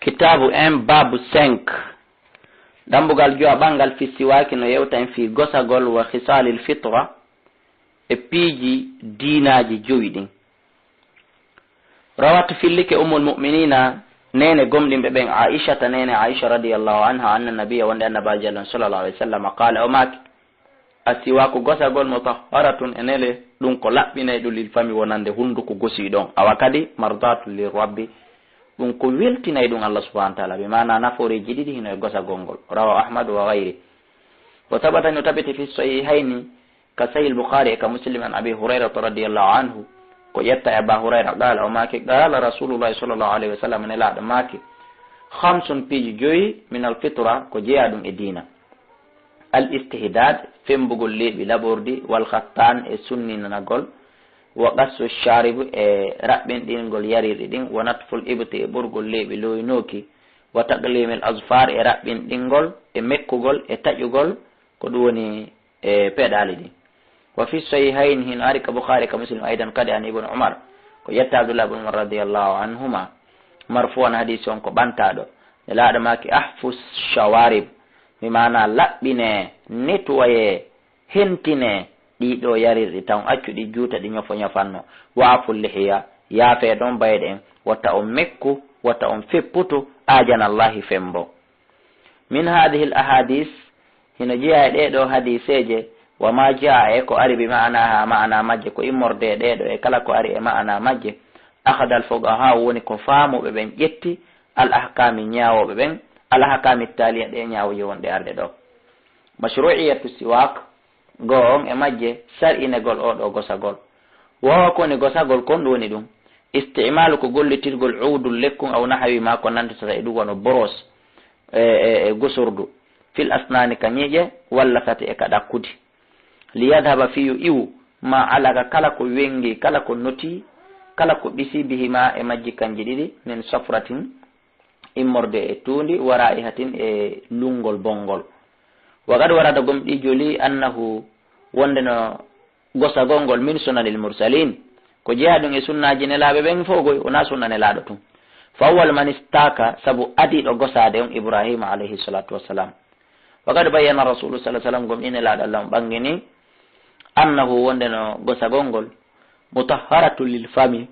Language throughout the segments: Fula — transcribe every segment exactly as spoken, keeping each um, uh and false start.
Kitaabu en, baabu cinq. Ɗambugal jowaɓangal fi siwaaki no yewta en fii gosagol wa khisaalil fitra e piiji diinaaji jowi ɗin. Rawat, fillike Ummul Mu'miniina, neene gomɗinɓe ɓen, Aishata, neene Aisha radiyallahu anha, anna nabiyya, wonde Annabaajo Allah sallallahu alaihi wasallam, qaala, o maaki, "Assiwaaku, gosagol, mutahharatun, e nele, ɗum ko laɓɓinay ɗum, lil fami, wonande hunnduko gosii ɗon, awa kadi mardatun lir rabbi, ɗum ko weltinay ɗum Allah subhanahu wa ta'ala." Bi maana nafooreeji ɗiɗi hino e gosagol ngol. Rawahu Ahmad wa ghayri. Wa thabata, no tabiti, fi sahihayni, ka Sahih Bukhari e ka Muslim, an Abi Hurayrata radiyallahu anhu, ko ƴetta e Aba Hurayra, qaala, o maaki, qaala Rasulullahi sallallahu alaihi wasallam, Nelaaɗo maaki, "Khamsun, piiji joyi, min al fitra, ko jeyaa ɗum e diina. Al istihdad, femmbugol leeɓi laɓorɗi, wal khattan, e sunninagol, wa qassu sharib, e raɓɓinɗingol yarirɗi ɗin, wa natful ibti, e ɓurgol leeɓi looynooki, wa taqlimil azfar, e raɓɓinɗingol, e mekkugol, e taƴugol, ko ɗum woni, e peɗaali ɗin." Wa fi sahihayni, hino ari ka Bukhari ka Muslim, aidan kadi, an Ibn Umar, ko ƴetta Abdullah ibn Umar radiyallahu anhuma, marfu'an, hadisi on ko ɓantaaɗo, Nelaaɗo maaki, "Ahfu shawarib, bi maana laɓɓine, nettoyee, hentine ɗii ɗoo yarirɗi, taw accu ɗi juuta, ɗi ñofo ñofanno. Wa afu lihiya, yaafe ɗon bayɗe en, wata on mekku, wata on fepputu, aajana Allahi fembo." Min hadhihi al ahadis, hino jeyaa e ɗee ɗoo hadiseeje, wa ma jaa, e ko ari, bi maanaha, maana majje, ko immorde e ɗee ɗoo, e kala ko ari e maana majje, akhadha al fuqaha, woni ko faamuɓe ɓen ƴetti, al ahkami, ñaawooɓe ɓen, al ahkami taliya, ɗee ñaawooje wonɗe arde ɗoo. Mashru'iyatu siwak, goo on e majje, sar'inegol oo ɗoo gosagol. Wa huwa, ko woni gosagol kon, ɗum woni ɗum, istimaalu, ko gollitirgol, uudul, lekkun, aw nahawi ma, ko nanditata e ɗum, wano boros, e, e, e gosordu, fil asnaani, ka ñiiƴe, wal lasati, e ka ɗakkudi. Li yadhaba, fii yo iwu, ma alaka, kala ko wenngi, kala ko noti, kala ko ɓisi, bihima, e majji kanji ɗiɗi, min safratin, immorde e tuundi, wa raihatin, e lunngol bonngol. Wa qad warada, gomɗii jolii, annahu, wonde no gosagol ngol, min sunanil mursalin, ko jeyaa ɗum e sunnaaji nelaaɓe ɓen fof koy, wonaa sunna Nelaaɗo tun. Fa awwal man istaka, sabu adiiɗo gosaade on, Ibrahima alayhi salatu wassalam. Wa qad bayyana Rasulu sallallahu alaihi wasallam, gomɗii Nelaaɗo Allah on ɓanngini, annahu, wonde no gosagol ngol, mutahharatun lil fami,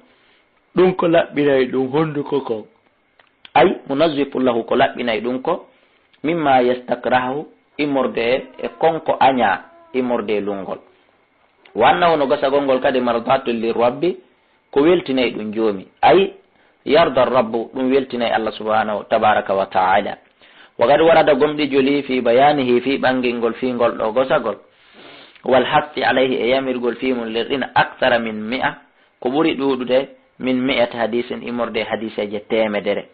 ɗum ko laɓɓinay ɗum hunnduko kon. Ay, munazzifun lahu, ko laɓɓinay ɗum ko, mimma yastakrahu, immorde e kon ko añaa, immorde e lunngol. Wa annahu, no gosagol ngol kadi, mardatun lir rabbi, ko weltinay ɗum Joomi. Ay, yarda rabbu, ɗum weltinay Allah subhanahu tabaraka wa ta'ala. Wa qad warada, gomɗii jolii, fi bayanihi, fii ɓanngingol fii ngol ɗoo gosagol, wal hasti alayhi, e yamirgol fii mun lerɗina, akthara min mi'a, ko ɓuri ɗuuɗude, min mi'ati hadisin, immorde e hadiseeje teemedere.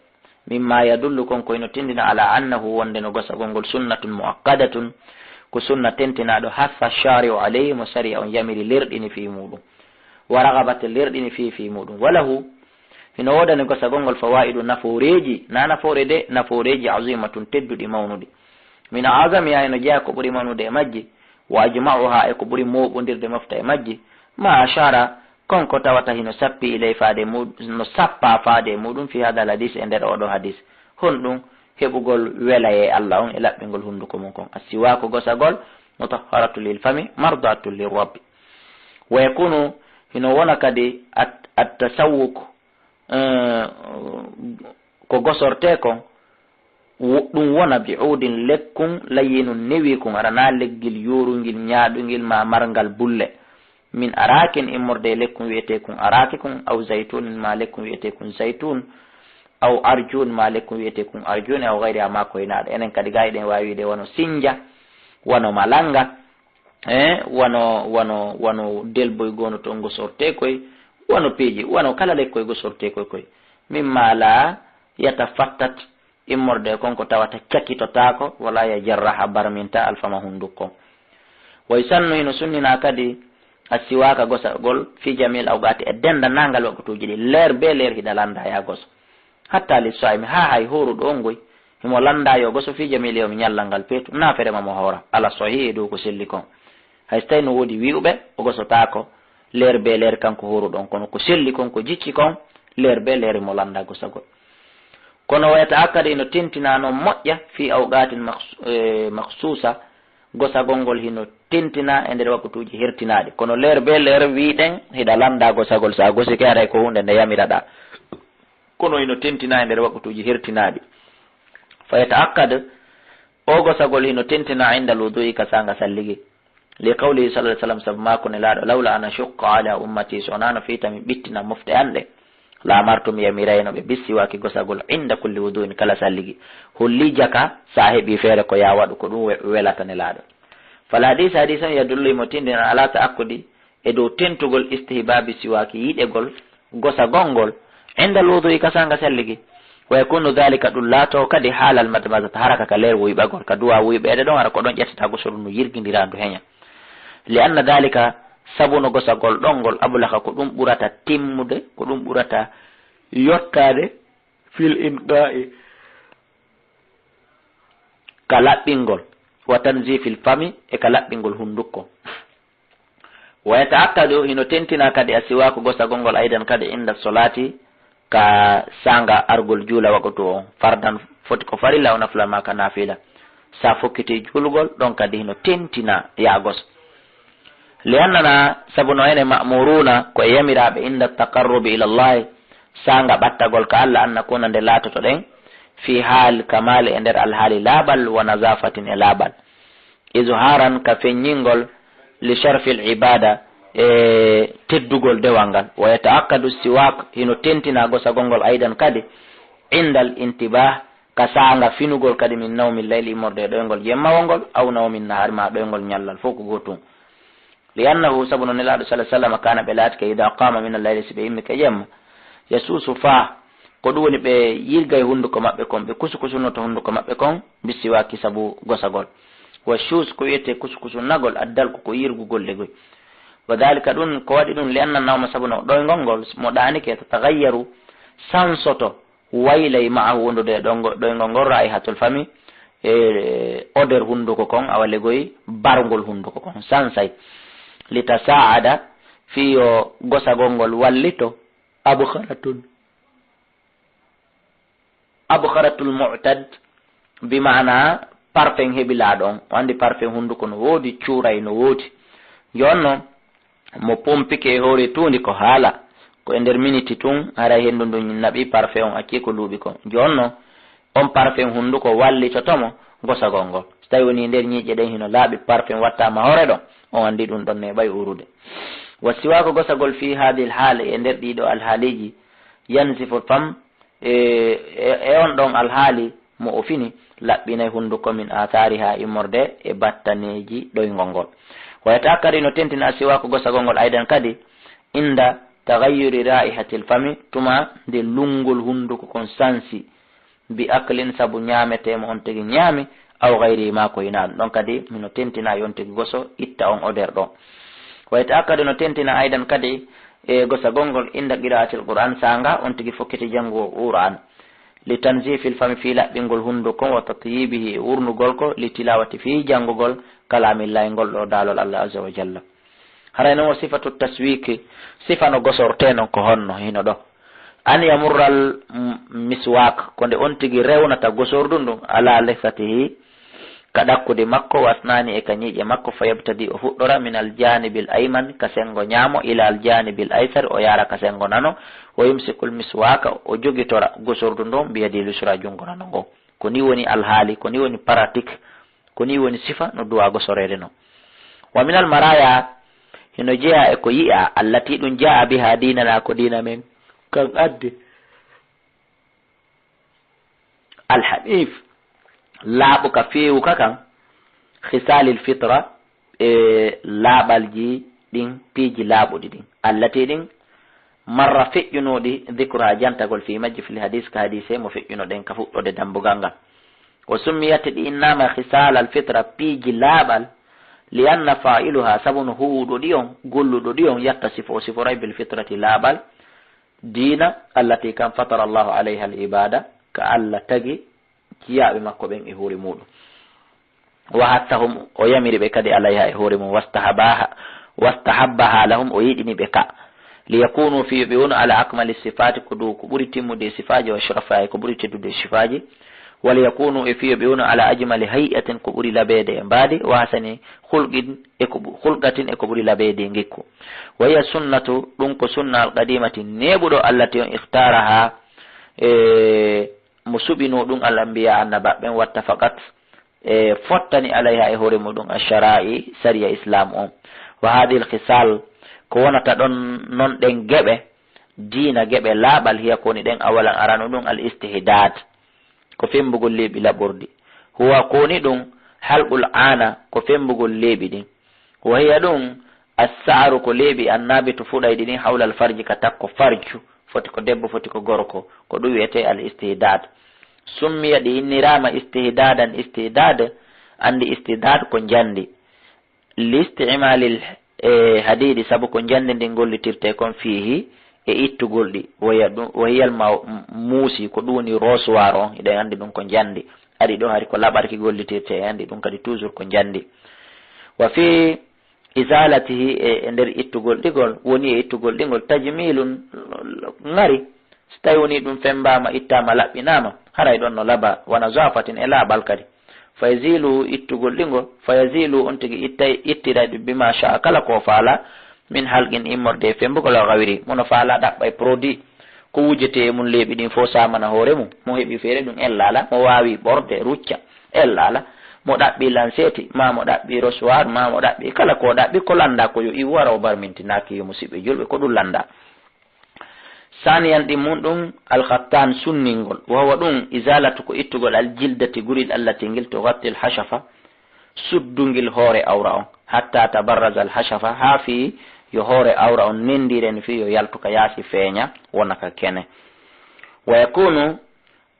Mimma yadullu, kon ko hino tinndina, ala annahu, wonde no gosagol ngol, sunnatun muakkadatun, ko sunna tentinaaɗo, hassa shari'u alayhi, mo sariya on yamiri, lerɗini fii muuɗum, wa raghabata, lerɗini fii, fii muuɗum. Wa lahu, hino woodani gosagol ngol, fawaidu, nafooreeji, na nafoore de, nafooreeji, azimatun, tedduɗi, mawnuɗi. Min azamiha, hino jeyaa ko ɓuri mawnude e majji, wa ajma'uha, e ko ɓuri mooɓondirde mofta e majji, ma ashara, kon ko tawata hino sappi, ilay, faade mu-, no sappaa faade e muuɗum, fi hadal hadis, e nder oo ɗoo hadis. Honɗum? Heɓugol welayee Allah on e laɓɓingol hunnduko mun kon. Assiwaaku, gosagol, mutahharatu lil fami, mardatun lir rabbi. Wa yakunu, hino wona kadi at-, at tasawwuk, eh, ko gosortee kon, wo-, ɗum wona bi uudin, lekkun, layyinun, newikun, aranaa leggil yoorungil, ñaaɗungil, ma marngal bulle. Min arakin, immorde e lekkun wi'eteekun araki kun, aw zaytunin, ma lekkun wi'eteekun zaytun, aw arjun, ma lekkun wi'eteekun arjun, aw gayriha, ma koynaaɗo. Enen kadi gaa hiɗen waawi wi'ude wano sinja, wano malanga, eh, wano, wano, wano delboy goono toon gosortee koy, wano peeji, wano kala lekkoy gosortee koy koy. Mimma la yatafattat, immorde kon ko tawata cakitotaako, wala yajarraha, barminta, alfama, hunndukon. Wa yusannu, hino sunninaa kadi, assiwaaka, gosagol, fi jamil awqaati, e denndaangal waqtuuji ɗi, leer bee leer hiɗa lannda yaa goso. Hatta li saimi, haa hay hooruɗo on ngoy, himo lannda yo goso, fi jamil yawmi, ñallal ngal peetu, naafere ma mo hoora, ala sahihi, e dow ko selli kon. Hay so tawi no woodi wi'uɓe o gosotaako leer bee leer kanko hooruɗo on, kono ko selli kon, ko jicci kon, leer bee leer himo lannda gosagol. Kono wa yata'akkadu hino tentina non moƴƴa fi awqatin maks-, eh, makhsusa, gosagol ngol hino tentina e nder waqtuuji hertinaaɗi. Kono leer be leer wiiɗen hiɗa lannda gosagol, sa gosike haray ko huunde nde yamiraɗaa. Kono hino tentina e nder waqtuuji hertinaaɗi. Fa yata'akkad, o gosagol hino tentina inda al-wudu'i ka saanga salligi. Li qawlihi sallallahu alaihi wasallam, sabu maako Nelaaɗo, "Lawla an ashuqqa ala ummati", so wonano fii tami ɓittina mofte an ɗe, "la amartum", yamirayno ɓe, "bis siwaaki", gosagol, "inda kulli wudu'in", kala salligi. Holli jaka, sa heɓi feere ko ya waɗu, ko ɗum we-, welata Nelaaɗo. Fal hadis, hadis on, yadullu, himo tindina ala ta'akkudi, e dow tentugol, istihbabi siwaaki, yiɗegol gosagol ngol, inda al wudu'i, ka saanga salligi. Wa yakunu dhalika, ɗum laato kadi haalal madmadata, hara ka, ka leer wuyɓagol, ka duwa wuyɓeede ɗon, hara ko ɗon ƴettata gosol no yirgindira ndu heña. Li anna dhalika, sabu no gosagol ɗon ngol, ablaka, ko ɗum ɓurata timmude, ko ɗum ɓurata yottaade, fil inqa'i, ka laɓɓingol, wa tanzifil fami, e ka laɓɓingol hundukko. Wa yata'akkadu, hino tentina kadi, asiwaaku, gosagol ngol, aydan kadi, inda solati, ka saanga argol juula waqtu on, fardan, foti ko farilla, o nafla ma ka nafila. Sa fokkiti juulugol, ɗon kadi hino tentina ya goso. Li annana, sabu no enen ma'muruna, ko e yamiraaɓe, inda taqarrubi ila Allahi, saanga ɓattagol ka Allah, an nakuna, nde laatotoɗen, fi hal kamal, e nder alhaali laaɓal, wa nazafatin, e laaɓal. Izharan, ka feññingol, li sharfil ibada, e teddugol dewal ngal. Wa yata'akkadu siwak, hino tentina gosagol ngol, aydan kadi, indal intibah, ka saanga finugol kadi, min nawmi layli, immorde e ɗoyngol jemmawol ngol, aw nawmi nahari, ma ɗoyngol ñallal, fof ko gootum. Li annahu, sabu no Nelaaɗo sallallahu alaihi wasallam, kana, ɓe laatike, ida qama min al-layli, si ɓe immi ka jemma, yasuusu, faa, ko ɗum woni ɓe yirgay hunduko maɓɓe kon, ɓe kusukusunnoto hunduko maɓɓe kon, bisiwaaki, sabu gosagol. Wa shuus, ko wiyetee kusukusunnagol, addalku, ko yirgugol legoy. Wa dhalika, ɗum ko waɗi ɗum, li anna nawma, sabu no ɗoyngol ngol, mo ɗaanike, tatagayyaru, sansoto, waylay, ma'ahu, wondude e ɗoyngo-, ɗoyngol ngol, raihatul fami, e odeur hunduko kon, awa legoy barngol hunduko kon, sansay. Li tasaa'ada, fii yo gosagol ngol wallito, abkharatun, abkharatul mu'tad, bi maana parfum hebilaaɗo on. O anndi parfum hunduko no woodi, cuuray no woodi. Jooni non, mo pompike e hoore tuundi ko haala, ko e nder miniti tun, haray henndu ndun naɓi, parfum on accii ko luuɓi kon. Jooni non, on parfum hunduko wallitoto mo gosagol ngol. So tawi woni nder ñiiƴe ɗen hino laaɓi, parfum wattaama hoore ɗon, on anndi ɗum ɗon neeɓay urude. Wa siwaaku, gosagol, fi hadhihi al-haal, e nder ɗii ɗoo alhaaliiji, yanzifu fam, e, e, e on ɗon alhaali mo o fini, laɓɓinay hunduko min athariha, immorde e battaneeji ɗoyngol ngol. Wa yata'akkadu, no tentina, siwaaku, gosagol ngol, aydan kadi, inda taghayyuri raihatil fami, tuma nde lunngol hunduko kon sansi, bi aklin, sabu ñaametee mo on tigi ñaami, aw ghayrihi, maa ko hinaa ɗum. Ɗon kadi hino tentina yo on tigi goso itta on odeur ɗon. Wa yata'akkadu, no tentina, aydan kadi, e gosagol ngol, inda qira'atil Qur'an, saanga on tigi fokkiti janngugo Qur'an, li tanzifil fami, fii laɓɓingol hunduko, wa tatyibihi, e urnugol ko, li tilawati, fii janngugol, kalamillahi, ngol ɗoo daalol Allah azza wa jalla. Haray non o sifatu taswiki, sifa no gosortee non ko honno hino ɗoo. An yamurral m-, miswak, ko nde on tigi rewnata gosordu ndun, ala lisatihi, ka ɗakkudi makko, wa asnani, e ka ñiiƴe makko, fa yabtadi, o fuɗɗora, min al janibil ayman, ka senngo ñaamo, ila al janibil aysar, o yaara ka senngo nano, wa yumsikul miswaka, o jogitora gosordu ndun, biyadi lusra, junngo nano ngon. Ko ni woni alhaali, ko ni woni pratique, ko ni woni sifa no duwa gosoreede non. Wa minal maraya, hino jeyaa e ko yi'aa, allati, ɗum, jaa biha dinana, ko diina men kan addi. Alhanif, laaɓuka, feewuka kan, khisalil fitra, e laaɓalji ɗin, piiji laaɓuɗi ɗin, allati, ɗin, marra, feƴƴunoɗi, dhikruha, jantagol, fi majji, fil hadis, ka hadise mo feƴƴunoɗen ka fuɗɗode dambugal ngal. Wa summiyat, ɗi innama khisalal fitra, piiji laaɓal, li anna fa'iluha, sabu no huwuɗo ɗi on, golluɗo ɗi on, yattasifu, o siforay, bil fitrati, laaɓal diina, allati, kan, fatara Allahu alayha al ibada, ka Allah tagi jiyaaɓe makko ɓen e hoore muuɗum. Wa hassahum, o yamiri ɓe kadi, alayha, e hoore mum, wastahabaha, wastahabbaha lahum, o yiɗini ɓe ka. Liyakunu, fii yo ɓe wonu, ala akmali sifaati, ko dow ko ɓuri timmude e sifaaji, wa shurafa'i, ko ɓuri teddude e sifaaji. Waliyakunu, e fii yo ɓe wonu, ala ajmali hay'atin, ko ɓuri labeede e mbaadi, wa hasani khulqin, e ko ɓu-, khulqatin, e ko ɓuri labeede e ngikku. Wa hiya sunnatu, ɗum ko sunna, al qadimati, neeɓuɗo, allati on ikhtaraha, e mo suɓinoo ɗum, al anbiya, annabaaɓe ɓen, wattafaqat, e fottani, alayha, e hoore muɗum, ashara'i, sariya Islam on. Wa hadhihi al khisal, ko wonata ɗon non ɗen geɓe, diina geɓe laaɓal, hiya, ko woni ɗen, awalan, arano ɗum, al istihdad, ko fembugol leeɓi laɓorɗi. Huwa, ko woni ɗum, halqul ana, ko fembugol leeɓi ɗin. Wa hiya, ɗum, assa'ru, ko leeɓi, annabitu, fuɗayɗi ɗin, hawla al farji, ka takko farju, foti ko debbo, foti ko gorko, ko ɗum wi'etee al istihdad. Summiya, ɗi inniraama istihdadan, istihdad, anndi istihdad ko njandi. Li isti'malil, e, hadidi, sabu ko njandi ndin gollitirtee kon fiihi, e ittugol ɗi. Wa hiya, ɗum, wa hiya al ma-, muusi, ko ɗum woni rosoir on, hiɗen anndi ɗum ko njandi. Ari ɗo hari ko laɓarki gollitirtee, e anndi ɗum kadi toujours ko njandi. Wa fi izalatihi, e, e nder ittugol ɗigol, woni e ittugol ɗigol, tajmilun, ŋari. Si tawi woni ɗum fembaama, ittaama, laɓɓinaama, haray ɗon no laba, wa nazafatin, e laaɓal kadi. Fa yazilu, ittugol ɗigol, fa yazilu, on tigi ittay, ittiray ɗum, bima sha'a, kala ko faala, min halqin, immorde e fembugol, aw gawiri, mo no faala ɗaɓɓay produit, ko wujetee e mum leeɓi ɗin fof, saamana hoore mum, mo heɓi feere ɗum ellaala, mo waawi ɓorde, rucca, ellaala, mo ɗaɓɓi lanseti, ma mo ɗaɓɓi rosoir, ma mo ɗaɓɓi kala ko ɗaɓɓi, ko lannda ko yo iw wara o barmintinaaki, yo musiɓɓe julɓe, ko ɗum lannda. Saniyan ɗin mum ɗum, al khattan, sunningol, wa huwa ɗum, izalatu, ko ittugol, al jildati, guril, allati, ngil, tughatti al hashafa, suddungil hoore awra on, hatta tabarraza al hashafa, haa fii yo hoore awra on nendire no fii yo yaltu ka yaasi feeña, wona ka kene. Wa yakunu,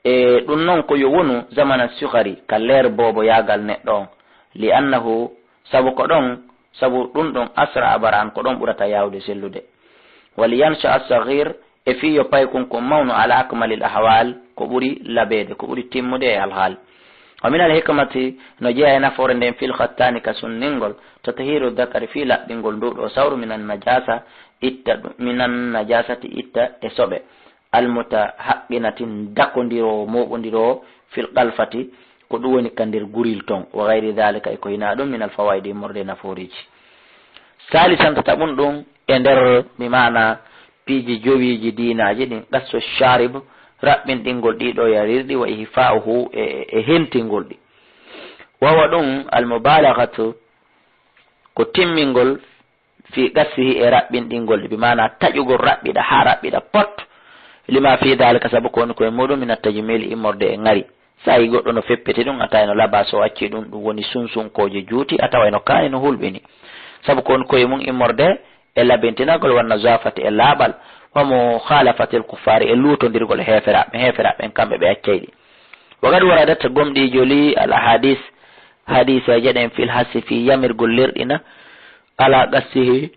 e ɗum non ko yo wonu zamana sughari, ka leer boobo yaagal neɗɗo on, li annahu, sabu ko ɗon, sabu ɗum ɗon asra abaran, ko ɗon ɓurata yaawde sellude. Wa li yansha as-saghir, e fii yo paykun kon mawnu ala akmalil ahwal, ko ɓuri labeede, ko ɓuri timmude e alhaali. Wa min al hikmati, no jeyaa e nafoore nden, fil khattani, ka sunningol, tathiru dhakari, fii laɓɓingol ndu ɗo sawru, minan najasa, itta ɗum, minan najasati, itta e soɓe, al mutahaqqinati, dakondiroowo, mooɓondiroowo, fil qalfati, ko ɗum woni ka nder guril ton, wa ghayri dhalika, e ko hinaa ɗum, minal fawaidi, immorde e nafooriiji. Salisan, tataɓun ɗum, e nder, bi maana, piiji jowiiji diinaaji ɗin, qassu sharib, raɓɓinɗingol ɗii ɗoo yarirɗi, wa ihfa'uhu, e, e hentingol ɗi. Wa huwa ɗum, al mubalaghatu, ko timmingol, fi qassihi, e raɓɓinɗingol ɗi, bi maana taƴugol raɓɓiɗa haa raɓɓiɗa pot, lima fi dhalika, sabu ko woni ko e muɗum, min at-tajmil, immorde e ŋari. So a yii goɗɗo no feppiti ɗum, a tawi no laba, so o acci ɗum, ɗum woni sunsunkooje juuti, a tawa no kaani no hulɓini. Sabu ko woni koye mum immorde e labintinagol, wa nazafati, e laaɓal, wa mukhalafatil kuffari, e luutondirgol e heeferaaɓe, heeferaaɓe en kamɓe ɓe accay ɗi. Wa qad waradat, gomɗii joli, al ahadis, hadiseeje ɗen, fil hasi, fii yamirgol lerɗina, ala qassihi,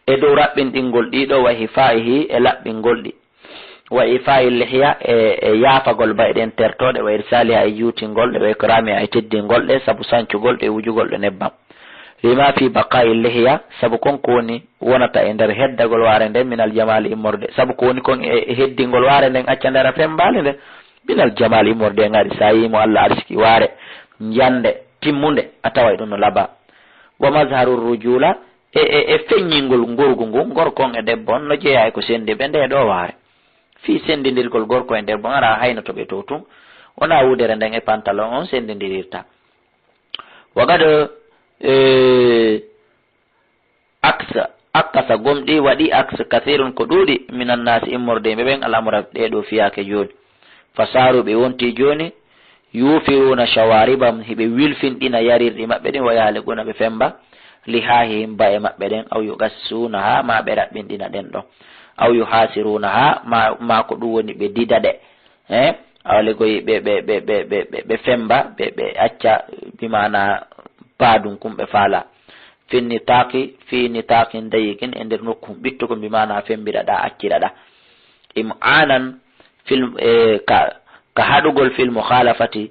e dow raɓɓinɗingol ɗii ɗoo, wa ihfa'ihi, e laɓɓingol ɗi, wa ifa'i lihiya, e, e yaafagol bayɗen tertooɗe, wa irsaliha, e juutingol ɗe, wa ikramiha, e teddingol ɗe, sabu sancugol ɗe, wujugol ɗe nebbam. Lima fi baqa'i lihiya, sabu kon ko woni wonata e nder heddagol waare nden, minal jamali, immorde, sabu ko woni kon e, e heddingol waare nden, acca ndara fembaali nde, minal jamali, immorde e ŋari. So a yii mo Allah arsiki waare njande timmunde, a taway ɗum no laba. Wa mazharu rujula, e, e, e feññingol ngorgu ngun, gorko on e debbo on no jeyaa e ko sendi ɓe ndee ɗoo waare. Fii sendindirgol gorko e debbo on, ara hayno to ɓe to tun, wonaa wudere nden e pantalon on sendindirirta. Wa qad, e, aksa, akasa, gomɗii waɗi, aksa, kathirun, ko ɗuuɗi, minan naasi, immorde e ɓen, al amra, ɗee ɗoo fiyaake jooni. Fasaaru, ɓe wontii jooni, yufiruna shawaribahum, hiɓe wilfinɗina yarirɗi maɓɓe ɗin, wa yahliquna, ɓe femba, lihahihim, ba'e maɓɓe ɗen, aw yuqassunaha, ma ɓe raɓɓinɗina ɗen ɗon, aw yuhasirunaha, ma, ma ko ɗum woni ɓe dida ɗe, eh, awa legoyi ɓe, ɓe, ɓe femba, ɓe, ɓe acca, bi maana paadun kun ɓe faala. Fi nitaqi, fi nitaqin dayiqin, e nder nokku ɓittugol, bi maana fembiraɗa, acciraɗa. Im'anan fil, e, ka, ka haɗugol, fil mukhalafati,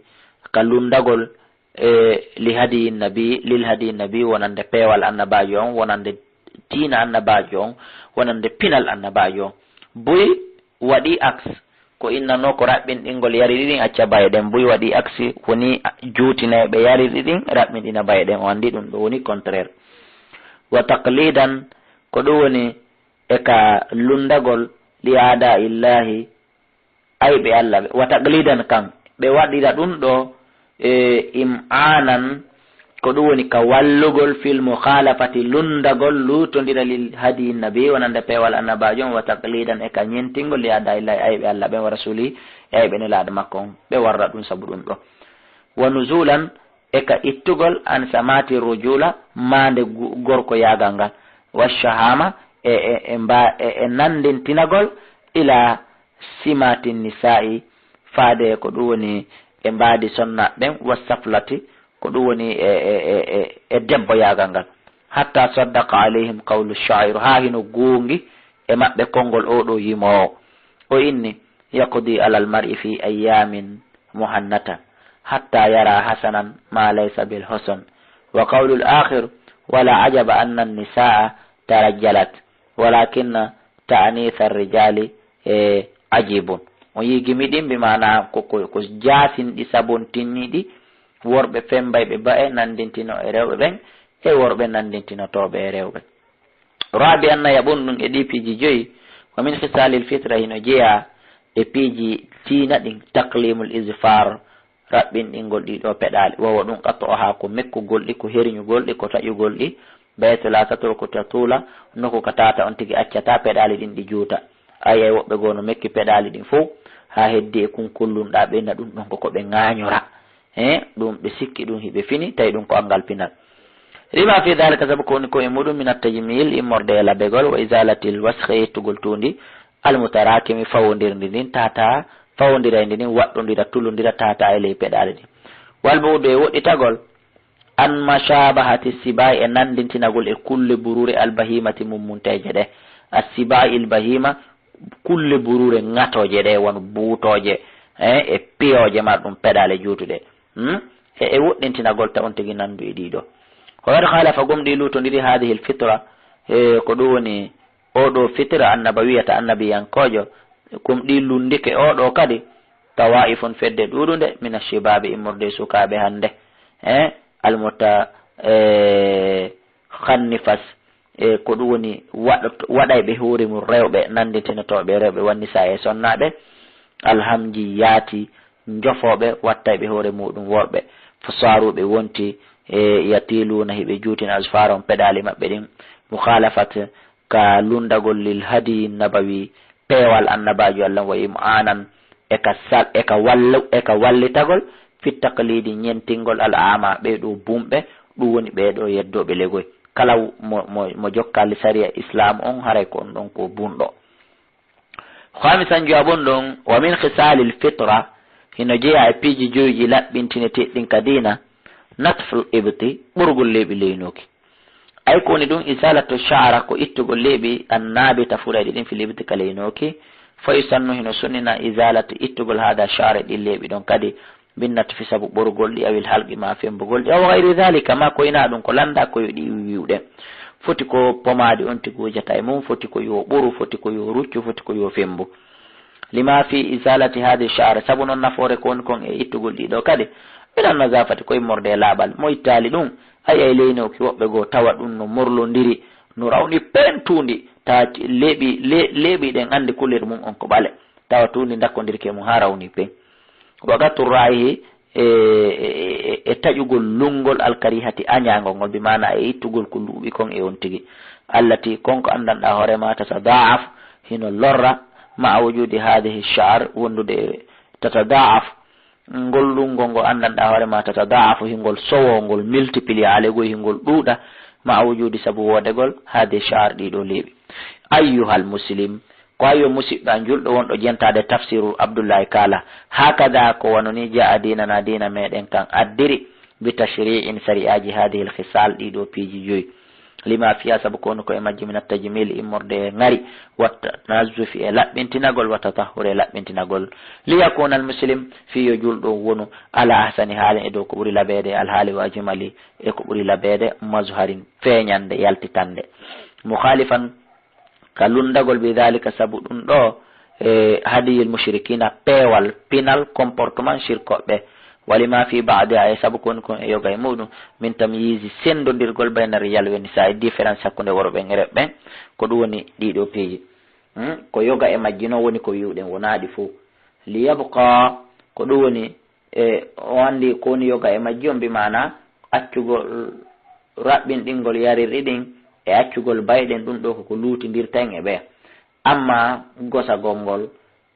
ka lundagol, e, li hadiyi nabi, lil hadiyi nabi, wonande peewal annabaajo on, wonande diina annabaajo on, wonande pinal annabaajo on. Buy waɗi aks, ko innanoo ko raɓɓinɗingol yariri ɗin, acca baye ɗen. Buy waɗi aksi, woni juutinayɓe yariri ɗin, raɓɓinɗina baye ɗen. O anndi ɗum ɗo woni contraire. Wa taqlidan, ko ɗum woni e ka lunndagol li aada illahi, ayɓe Alla ɓe. Wa taqlidan kan, ɓe waɗira ɗum ɗo, e, im aanan, ko ɗum woni ka wallugol fil mukhalafati, lunndagol, luutondira lil hadiyi nabi, wonande peewal annabaajo on, wa taqlidan, e ka ñentingol li aada illahi, ayɓe Alla ɓen, wa rasuli, e ayɓe nelaaɗo makko on, ɓe warra ɗum sabu ɗum ɗo. Wa nuzulan, e ka ittugol an samati rujula, maande gu-, gorko yaagal ngal, wa shahama, e, e, e mba-, e, e nanndintinagol ila simati nisa'i, faade ko ɗum woni e mbaadi sonnaaɓe ɓen, wa saflati, ko ɗum woni e, e, e, e, e debbo yaagal ngal. Hatta saddaqa alayhim qawlu sha'ir, haa hino goongi e maɓɓe konngol oo ɗoo yimoowo. O inni, yaqdi alal mar'i fi ayyamin muhannatan, hatta yara hasanan ma laysa bil husan. Wa qawlul akhir, wala ajaba anna nisaa tarajjalat, walakinna ta'nitha rijali, e, ajibun. On yii gimi ɗin, bi maana ko, ko, ko jaasinɗi, sabontinniɗi, worɓe fembayɓe ba'e nanndintino e rewɓe ɓen, e worɓe nanndintinotooɓe e rewɓe. Rabi anna yaɓun ɗum e ɗi piiji joyi, wa min khisalil fitra, hino jeyaa e piiji diina ɗin, taqlimul izfar, raɓɓinɗingol ɗi ɗo peɗaali. Wa huwa ɗum qat'uha, ko mekkugol ɗi, ko herñugol ɗi, ko taƴugol ɗi. Baytu la tatruku tatula, nokku ka tata on tigi accata peɗaali ɗin ɗi juuta. Ay, ay, woɓɓe goo no mekki peɗaali ɗin fow, haa heddi e kun kullunɗaa ɓe na ɗum ɗon ko ko ɓe ŋaañora. He, ɗum ɓe sikki ɗum hiɓe fini, tawi ɗum ko anngal pinal. Lima fi dhalika, sabu ko woni ko e muɗum, min at-tajmil, immorde e labegol, wa izalatil wasakh, e ittugol tuundi, al-mutarakimi, fawondirndi ndin, tata, fawondirayndi ndin, waɗɗondira, tulundira, tata e ley peɗaali ɗin. Wal bu'du, e woɗɗitagol, an mashabahati sibai, e nanndintinagol e kulle burure, al-bahimati, mummunteeje ɗe. As-sibai al-bahima, kulle burure ŋatooje ɗe, wano buutooje, eh, e piyooje marɗum peɗaale juutuɗe. Hmm? E, e woɗɗintinagol ta on tigi nanndu e ɗiɗo. Wa qad khalafa, gom ɗi luutondiri, hadhihi al-fitra, e, ko ɗum woni oo ɗoo fitra annabawiyata, annabiyankoojo, gom ɗi lunndike oo ɗoo kadi, tawaifun, fedde ɗuuɗunde, min ash-shibabi, immorde e sukaaɓe hannde, eh, al-muta-, eh, khannifas, e ko ɗum woni waɗot-, waɗayɓe hoore mum rewɓe, nanndintinotooɓe rewɓe, wan nisaa e sonnaaɓe, alhamji yaati, njofooɓe, wattayɓe hoore muɗum worɓe, fasaaruɓe wonti, e yatiluuna, hiɓe juutina, azfaarahum, peɗaali maɓɓe ɗin, mukhalafat, ka lunndagol, lil hadiyi nabawi, peewal annabaajo Allah, wa im'anan, e ka sal-, e ka wallu-, e ka wallitagol, fi taqlidi, ñentingol, al ama, ɓee ɗoo bumɓe, ɗum woni ɓee ɗoo yeddooɓe legoy. Kala mo, mo, mo jokkaali sariya Islam on, haray ko on ɗon ko bunɗo. Khamisan, jowaɓun ɗon, wa min khisalil fitra, hino jeyaa e piiji joyi ɗi laɓɓintineteeɗi ɗin ka diina, natful ibti, ɓurgol leeɓi leynooki. Ay ko woni ɗum, izalatu sha'ra, ko ittugol leeɓi, annabita, furayɗi ɗin, fil ibti, ka leynooki. Fa yusannu, hino sunnina, izalatu, ittugol, hada sha'ri, ɗin leeɓi ɗon kadi, bin natfi, sabu ɓorgol ɗi, awil halqi, ma fembugol ɗi, aw gayri dhalika, ma ko hinaa ɗum, ko lannda ko yo ɗi wiwɗen. Foti ko pomaadi on tigi wujata e mum, foti ko yo ɓuru, foti ko yo ruccu, foti ko yo fembu. Lima fi izalati hadi sha'ri, sabu non nafoore ko woni kon e ittugol ɗi ɗo kadi, minan nazafati, ko immorde e laaɓal. Mo ittaali ɗum, ay, ay leynooki woɓɓe goo, tawa ɗum no morlondiri, no rawni pentundi, tawa leeɓi, le-, leeɓi ɗen anndi couleur mum on ko ɓale, tawa tuundi ndakkondirki e mum haa rawni pen. Wa qat'u ra'ihi, e, e, e, e taƴugol lunngol, alkarihati, añaangol ngol, bi maana e ittugol ko luuɓi kon e on tigi. Allati, kon ko anndanɗaa hoore ma, tatadaaf, hino lorra, ma'a wujudi hadihi sha'ar, wondude e tatadaaf, ngol lunngol ngo anndanɗaa hoore ma, tatadaaf, hingol sowo, ngol multiplier, ale goy hingol ɗuuɗa, ma'a wujudi, sabu woodegol, hadihi sha'ar, ɗii ɗoo leeɓi. Ayyuhal muslim, Ko ayo musiɗɗo an julɗo wonɗo jentaade tafsiru Abdullahi Kaala, hakada ko wano ni jaa diinana diina meɗen kan addiri, bi tashri'in sari'aji hadihil khisal ɗiɗo piiji joyi. Lima fiha, sabu ko woni ko e majji, min attajmili, immorde e ŋari, wa tanazzufi, e laɓɓintinagol, wa tatahhuri, e laɓɓintinagol. Liyakuna al muslim, fii yo juulɗo wonu, ala ahsani haalin, e dow ko ɓuri labeede e alhaali, wa ajmali, e ko ɓuri labeede mazharin, feeñande, yaltitande. Mukhalifan, ka lunndagol, bi dhalika, sabu ɗum ɗo, e hadiyil mushrikina, peewal, pinal, comportement shirkoɓe. Wa lima fi ba'diha, e sabu ko woni kon e yoga e muɗum, min tamyizi, senndondirgol, bayna rijal wa nisa, e différence hakkunde worɓe e rewɓe, ko ɗum woni ɗiɗo piiji. Hmm? Ko yoga e majji noon woni ko wi'uɗen, wonaa ɗi fof. Li yabqa, ko ɗum woni, e, o anndi ko woni yoga e majji on, bi maana accugol raɓɓinɗingol yarirɗi ɗin e accugol bayɗen, ɗum ɗo ko ko luutindirta en e ɓe. Amma gosagol ngol,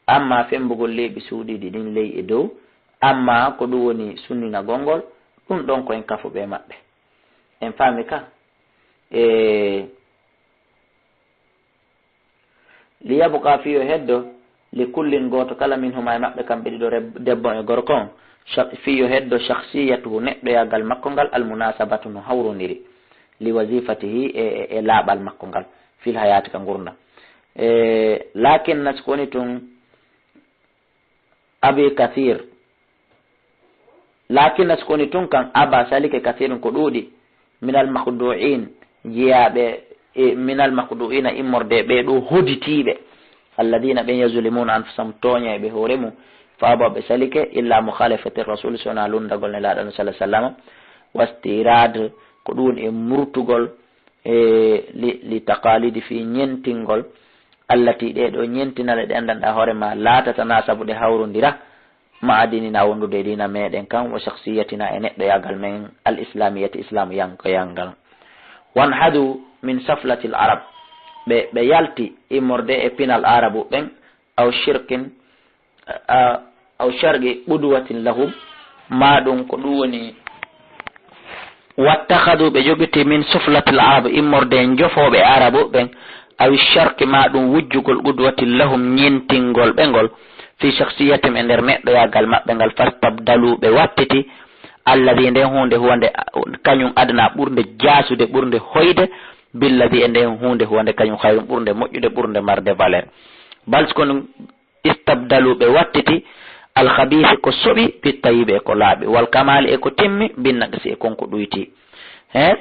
amma femmbugol leeɓi suuɗiiɗi ɗin ley e dow, amma ko ɗum woni sunninagol ngol, ɗum ɗon ko en kafuɓe e maɓɓe. En faami ka? E, li yabqa, fii yo heddo, li kullin, gooto kala, minhuma, e maɓɓe kamɓe ɗiɗo, reb-, debbo e gorko on, sha-, fii yo heddo, shakhsiyatuhu, neɗɗoyaagal makko ngal, al munasabatu, no hawrondiri, li wazifatihi, e, e, e laaɓal makko ngal, fil hayaati, ka ngurndan. E, lakinna, si ko woni tun, abi kathir, lakinna, si ko woni tun kan, aba, salike, kathirun, ko ɗuuɗi, minal makhdu'in, jiyaaɓe, e, minal makhdu'ina, immorde e ɓee ɗoo hoditiiɓe, alladina, ɓen, yazlimuna anfusahum, tooñay ɓe hoore mum, fa aba, ɓe salike, illa mukhalafati rasul, si wonaa lunndagol Nelaaɗo, sallallahu alaihi wasallam, wastirad, ko ɗum woni e murtugol, e li, li taqalidi, fii ñentingol, allati, ɗee ɗoo ñentinale ɗe anndanɗaa hoore maa, la tatanasabu, ɗe hawrondira, ma'a dinina, wondude e diina meɗen kan, wa shakhsiyatina, e neɗɗoyaagal men, al islamiyati, islamu yankoyangal. Wanhadu min saflatil arab, ɓe, ɓe yalti immorde e pinal arabu ɓen, aw shirkin, a, aw sharqi qudwatin lahum, maa ɗum ko ɗum woni, wattakhadu, ɓe jogiti, min suflatil arab, immorde e njofooɓe arabu ɓen, aw sharqi, maa ɗum wujjugol, qudwatin lahum, ñentingol ɓe ngol, fi shakhsiyatim, e nder neɗɗoyaagal maɓɓe ngal, fastabdalu, ɓe wattiti, alladhi, nden huunde, huwa nde, kañum adna, ɓurnde jaasude, ɓurnde hoyde, billadhi, e nden huunde, huwa nde kañum, khayrun, ɓurnde moƴƴude, ɓurnde marde valeur. Bal, kono istabdalu, ɓe wattiti, al khabisi, ko soɓi, bit tayyibi, e ko laaɓi, wal kamali, e ko timmi, bin naqsi, e kon ko ɗuyti. He?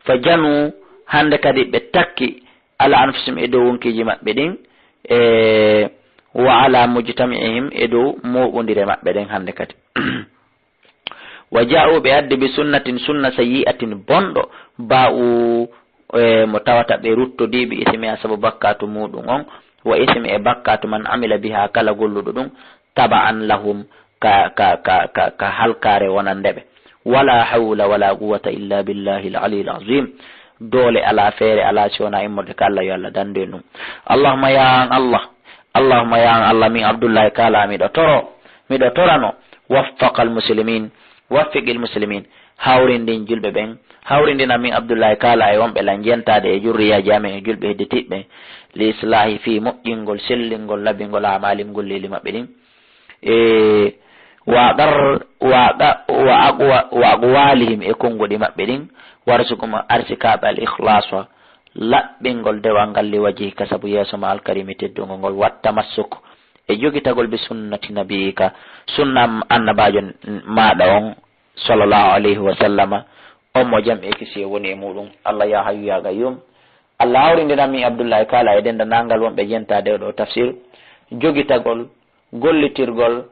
Fa janu, hannde kadi ɓe takki, ala anfusihim, e dow wonkiiji maɓɓe ɗin, e wa ala mujtami'ihim, e dow mooɓondire maɓɓe ɗen hannde kadi. Wa ja'u, ɓe addi, bi sunnatin, sunna, sayyi'atin, bonɗo, ba'u, e, mo tawata ɓe ruttodii, bi ismiha, sabu bakkaatu muɗum on, wa ismi, e bakkaatu, man amila biha, kala golluɗo ɗum, taba'an lahum, ka, ka, ka, ka, ka halkaare wonande ɓe. Wala hawla wala quwwata illa billahi al-aliyyil azim. Doole alaa, feere alaa, si wonaa immorde ka Allah, yo Allah dandu en ɗum. Allahumma, ya an Allah, Allahumma, ya an Allah, min Abdullahi Kala, miɗo toro, miɗo torano, waffaqal muslimin, waffiqil muslimin, hawrindin julɓe ɓen, hawrindina min Abdullahi Kala e wonɓe lan jentaade e jurriyaaji amen e julɓe hedditiiɓe ɓen, li islahi, fii moƴƴingol, sellingol, labingol, amalihim, golleeli maɓɓe ɗin. E, wa aqar-, wa aqa-, wa aqwa-, wa aqwalihim, e konnguɗi maɓɓe ɗin, warsukum, arsikaɓe, al ikhlasa, laɓɓingol dewal ngal, li wajhika, sabu yeeso ma, al karimi, teddungo ngol, wat tamassuk, e jogitagol, bi sunnati nabiyika, sunna annabaajo maaɗa on, sallallahu alayhi wa sallama, on mo jam e kisiye woni e muɗum. Allah, ya hayyu ya qayyum, Allah, hawrindinan min Abdullahi Kala e denndaangal wonɓe jentaade e oɗo tafsir, jogitagol, gollitirgol,